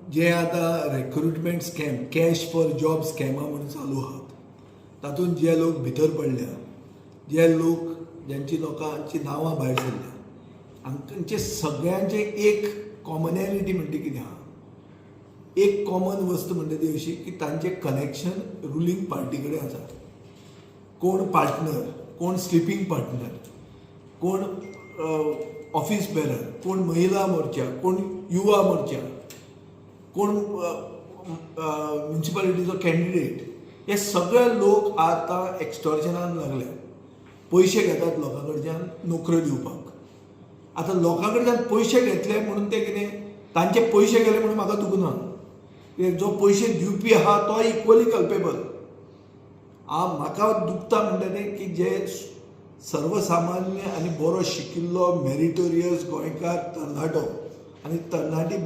जे आतां recruitment scam, cash for job स्कॅमां म्हणून चालू आहात, तातूंत जे लोक भितर पडल्या, जे लोक ज्यांची लोकांची नांवां भायर सरल्या, हांचे सगळ्यांचे एक कॉमनॅलिटी म्हणटा कितें आहा, एक कॉमन वस्त म्हणटा ती अशी की तांचें कनेक्शन रुलींग पार्टी कडेन आसा. कोण पार्टनर, कोण स्लिपींग पार्टनर, कोण ऑफिस बेरर, कोण महिला मोर्चा, कोण युवा मोर्चा, कोण म्युन्सिपालिटीचो कॅन्डिडेट, हे सगळे लोक आतां एक्स्टॉर्शनान लागले. पयशे घेतात लोकां कडच्यान नोकऱ्यो दिवपाक. आतां लोकां कडच्यान पयशे घेतले म्हणून ते कितें, तांचे पयशे गेले म्हणून म्हाका दुखना, कित्याक जो पयशे दिवपी आहा तो इक्वली कल्पेबल. आ म्हाका दुखता म्हणटा तें की जे सर्वसामान्य आनी बरो शिकिल्लो मेरिटोरियस गोंयकार तरणाटो आनी तरणाटी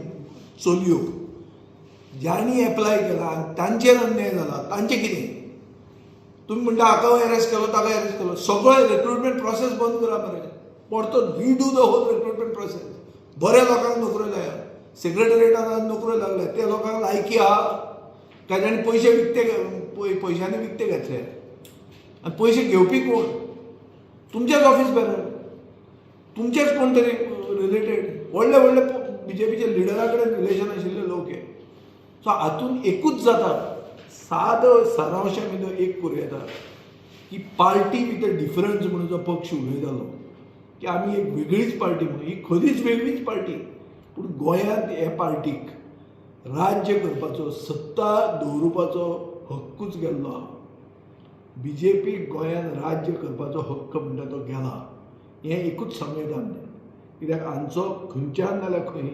चलयो ज्यांनी एप्लाय केला आनी तांचेर अन्याय जाला, तांचें कितें? तुमी म्हणटा हाका एरेस्ट केलो, ताका एरेस्ट केलो. सगळो रिक्रुटमेंट प्रोसेस बंद करा मरे, परतो redo the whole recruitment process. बऱ्या लोकांक नोकऱ्यो लाया. सेक्रेटरिएटान नोकऱ्यो लागल्या ते लोकांक लायकी आहा काय जाणी पयशे विकते, पयशांनी विकते घेतले? आनी पयशे घेवपी कोण? तुमचेच ऑफिस बेरर, तुमचेच कोण तरी रिलेटेड, व्हडले व्हडले बीजेपीचे लिडरा कडेन रिलेशन आशिल्ले लोक हे. सो हातून एकूच जाता, सादो सारांश आमी तो एक करूं येता की पार्टी विथ अ डिफरन्स म्हणून जो पक्ष उलयतालो की आमी एक वेगळीच पार्टी म्हणून, ही खरीच वेगळीच पार्टी. पूण गोंयांत हे पार्टीक राज्य करपाचो, सत्ता दवरुपाचो हक्कूच गेल्लो आहा. बीजेपी गोंयांत राज्य करपाचो हक्क म्हणटा तो गेला, हें एकूच सांगू येता आमच्यान, कित्याक हांचो खंयच्यान नाल्यार खंय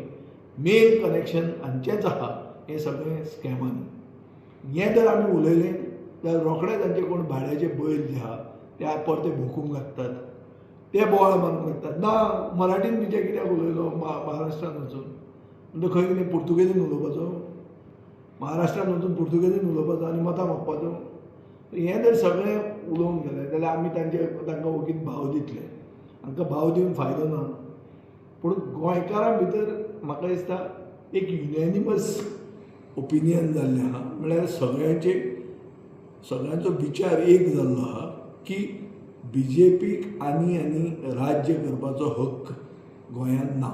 मेन कनेक्शन हांचेंच आहा हें सगळें स्कॅमांनी. हें जर आमी उलयलें जाल्यार रोखडेच तांचे कोण भाड्याचे बैल जे आहा ते परते भोंकूंक लागतात, ते बोवाळ मारूंक लागतात, ना मराठीन तुजें कित्याक उलयलो महाराष्ट्रान वचून? म्हणटा खंय कितें पुर्तुगेजीन उलोवपाचो? महाराष्ट्रान वचून पुर्तुगेजीन उलोवपाचो आनी मतां मागपाचो? हें जर सगळें उलोवंक गेलें जाल्यार आमी तांचे तांकां ओगीच भाव दितले. हांकां भाव दिवन फायदो ना. पूण गोंयकारां भितर म्हाका दिसता एक युनॅनिमस ओपिनियन जाल्लें आहा, म्हळ्यार सगळ्यांचे सगळ्यांचो विचार एक जाल्लो आहा की बीजेपीक आनी आनी राज्य करपाचो हक्क गोंयांत ना.